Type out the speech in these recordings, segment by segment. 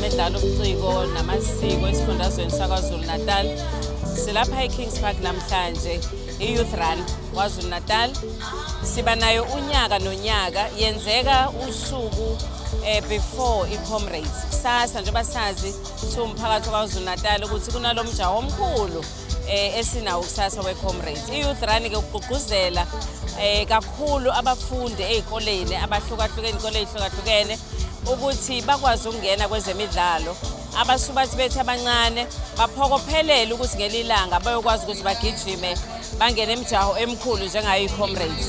Wezemidlalo, Ubuciko Namasiko esifundazweni saKwaZulu Natal. Silapha eKings Park namhlanje, i-Youth Run KwaZulu Natal. Siba nayo unyaka nonyaka, yenzeka usuku before i-Comrades. Kusasa njengoba sazi siwumphakathi waKwaZulu Natal ukuthi kunalo mjaho omkhulu esinawo kusasa we-Comrades. I-Youth Run ke ukugqugquzela kakhulu abafundi ey'koleni abahlukahlukene, iy'kole ey'hlukahlukene ukuthi bakwazi ukungena kwezemidlalo. Abasubathi bethu abancane baphokophelele ukuthi ngelinye ilanga bayokwazi ukuthi bagijime bangene emijaho emikhulu njengayo i-Comrades.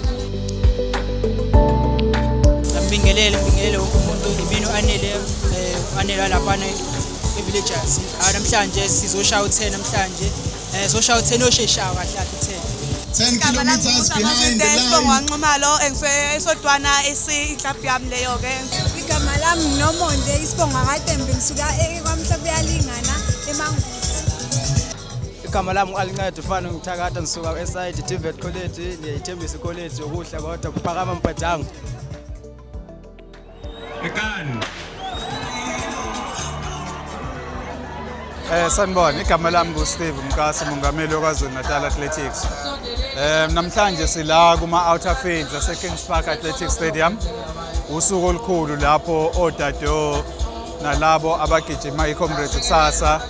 Ngibingelele, ngibingelele wonke umuntu. Imina u-Anele, u-Anele walaphana e-Villagers. Namhlanje sizoshaya u-10 namhlanje. Soshaya u-10 osheshayo kahle kahle u-10. 10 kilometers behind the line. Wanxumalo engisodwana esi-club yami leyo-ke. Igama lami Nomonde, isibongo kaTembe, ngisuka kwaMhlaba uyalingana eManguzi. Igama lami u-Alincedo Fana ngithakatha, ngisuka e-SID TVET College, ngiyayithembisa i-college yokuhla kodwa kuphakama mbhadango. Ekan. Sanibona, igama lami nguSteve Mkasi, mongameli waKwaZulu Natal Athletics. Namhlanje sila kuma outer fields ase Kings Park Athletics Stadium. Usuku olukhulu lapho odade nalabo abagijima i-Comrades kusasa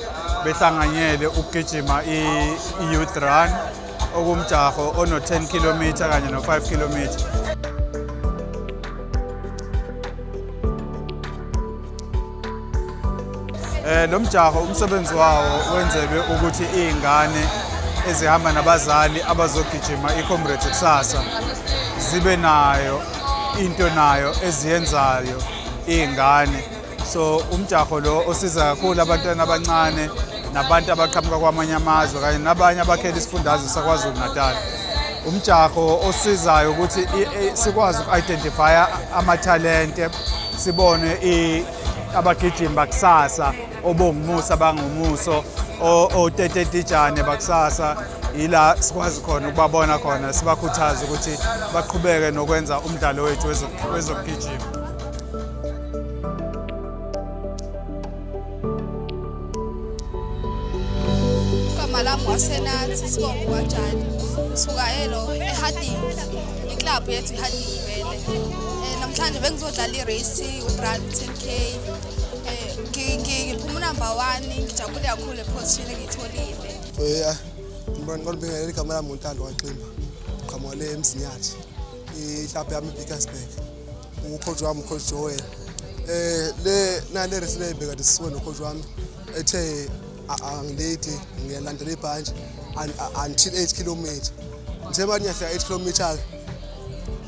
behlanganyele ukugijima i-Youth Run, okumjaho ono 10 km kanye no 5 km. Lo mjaho umsebenzi wawo wenzelwe ukuthi izingane ezihamba nabazali abazogijima i-Comrades kusasa zibe nayo into nayo eziyenzayo izingane. So umjaho lo osiza kakhulu abantwana abancane nabantu abaqhamuka kwamanye amazwe kanye nabanye abakhela isifundazwe saKwaZulu Natal. Umjaho osizayo ukuthi sikwazi uku-identify amathalente, sibone abagijimi bakusasa, obongumusa bangumuso, otetetijane bakusasa, ila sikwazi khona ukubabona khona, sibakhuthaze ukuthi baqhubeke nokwenza umdlalo wethu wezokugijima. Igama lami wasenathi Sibongo Kwajali, ngisuka elo eHarding, iklabhu yethu iHarding vele. Namhlanje bengizodlala i-race u-run 10K. Ngiphuma number 1, ngijabule kakhulu le-position engiyitholile. Ngibona ngibingelela, igama lami nguNtando kaXimba, qhamuka le eMzinyathi, iklabhu yami iBickersburg, u-coach wami u-coach Joel. Le nale race le bekade sisuke no-coach wami ethe angilady, ngiyalandela ibhantshi until 8 km. Ngithe manje ngiyafika 8 km,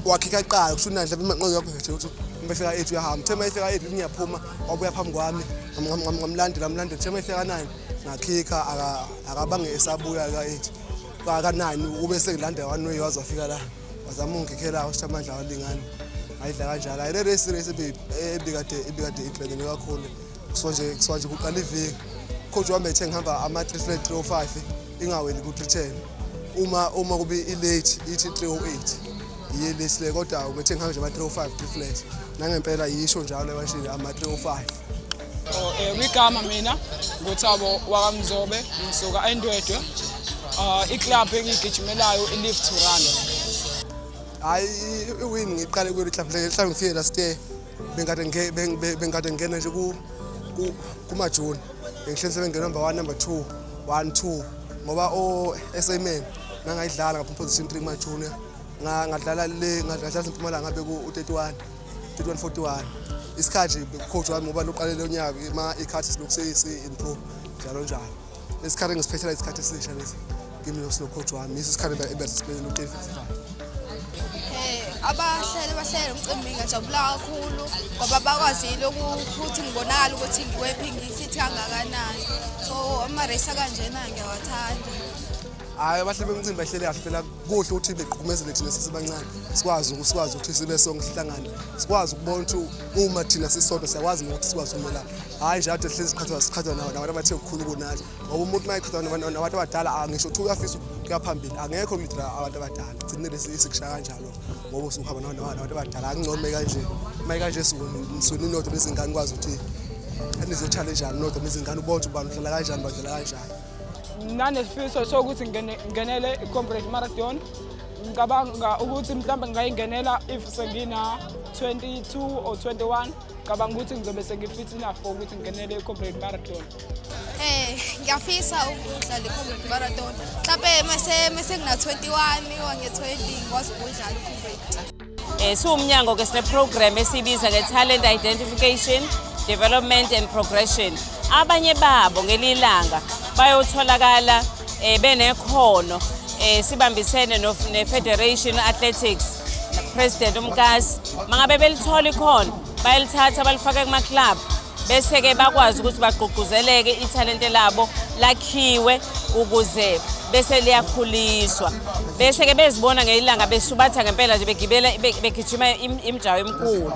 wakhikha kuqala, kusho unandla imanqozo yakho nje ukuthi uma efika 8 uyahamba. Ngithe uma efika 8 ngiyaphuma, wabuya phambi kwami, ngamlandela, ngamlandela. Ngithe uma efika 9 ngakhikha, akabange esabuya ka-8 ka-9, ube sengilanda one way, waze wafika la, wazama ungikhikhela, washo amandla awalingani, ngayidla kanjalo. Hayi, le race ebikade ibhekene kakhulu. Kusuka nje kuqala iviki, coach wami ethe ngihamba ama-3 flat 305, ingaweli ku-310, uma kube i-late ithi 308 iye late le, kodwa ubethe ngihambe nje ama-305 3 flat, nangempela yisho njalo ewashini ama-305. Igama mina nguThabo wakaMzobe, ngisuka eNdwedwe. Iklabhu engiyigijimelayo i-Live to Run. Hayi, i-win ngiqale kuyo mhlawumbe ngifike last year, bengikade ngingena nje kuma-June, bengihleli sebengena number 1, number 2, 1 2, ngoba o-SA Men ngangayidlala ngapha position 3 kuma-junior, ngadlala le, ngadlala eMpumalanga, ngabe ku-31 31 41 isikhathi. Coach wami ngoba loqale lo nyaka, ima ikhathi silokhu sesi-improve njalo njalo. Lesikhathi engisiphethela isikhathi esisha lesi kimi no coach wami, yiso isikhathi ebesisibenzela u-10:55. Abahleli bahlele umcimbi, ngiyajabula kakhulu ngoba bakwazile ukuthi ngibonakale ukuthi ngiwephi, ngifithi kangakanani. So ama-race akanjena ngiyawathanda. Hhayi, abahleli bemcimbi bahleli kahle phela, kuhle ukuthi begqugqumezele thina sesibancane, sikwazi ukuthi sibe sonke sihlangane, sikwazi ukubona ukuthi uma thina sisodwa siyakwazi nokuthi sikwazi ukumelana, hhayi nje ade sihlezi siqhathwa nabantu abathe kukhulu kunathi, ngoba umuntu uma eqhathwa nabantu abadala, ngisho kuthiwa uyafisa ukuya phambili, akekho kulidela abantu abadala, gcinile sikushaya kanjalo ngoba usuhamba nabantu abadala. Akuncome kanje uma kanje suke ninodwa lezingane kwazi ukuthi Enizo-challenge-ana nodwa nezingane, ubone ukuthi ubani udlala kanjani, badlala kanjani. Nanesifiso sokuthi ngingenele i-Comrade Marathon. Ngicabanga ukuthi mhlawumbe ngingayingenela if sengina 22 or 21. Ngicabanga ukuthi ngizobe sengi-fit enough for ukuthi ngingenele i-Comrade Marathon. Ngiyafisa ukudlala i-Comrade Marathon. Mhlawumbe mase ngina 21 or nge-20 ngikwazi ukudlala i-Comrade. Siwumnyango ke sine program esiyibiza nge-talent identification, development and progression. Abanye babo ngelilanga bayotholakala benekhono, sibambisene ne-Federation Athletics, President uMkasi. Mangabe belithola ikhono, bayalithatha balifake kuma-club, bese-ke bakwazi ukuthi bagqugquzeleke, ithalente labo lakhiwe ukuze bese liyakhuliswa, bese-ke bezibona ngelilanga besubatha ngempela nje, begibela, begijima imijaho emikhulu.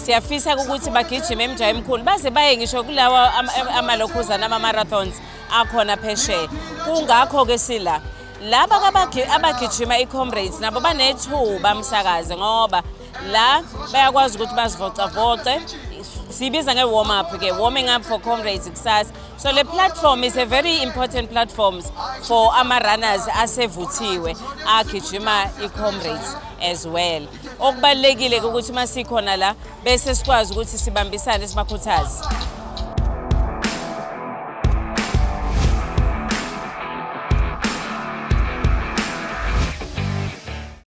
Siyafisa ukuthi bagijime imijaho emikhulu baze baye ngisho kulawa amalokhuzana, ama-marathons akhona phesheya. Kungakho-ke sila. Laba abagijima i-Comrades nabo banethuba, msakaze, ngoba la bayakwazi ukuthi bazivocavoce. Siyibiza nge-warm up ke, warming up for Comrades kusasa. So le platform is a very important platforms for ama-runners asevuthiwe agijima i-Comrades as well. Okubalulekile ukuthi uma sikhona la, bese sikwazi ukuthi sibambisane, sibakhuthaze.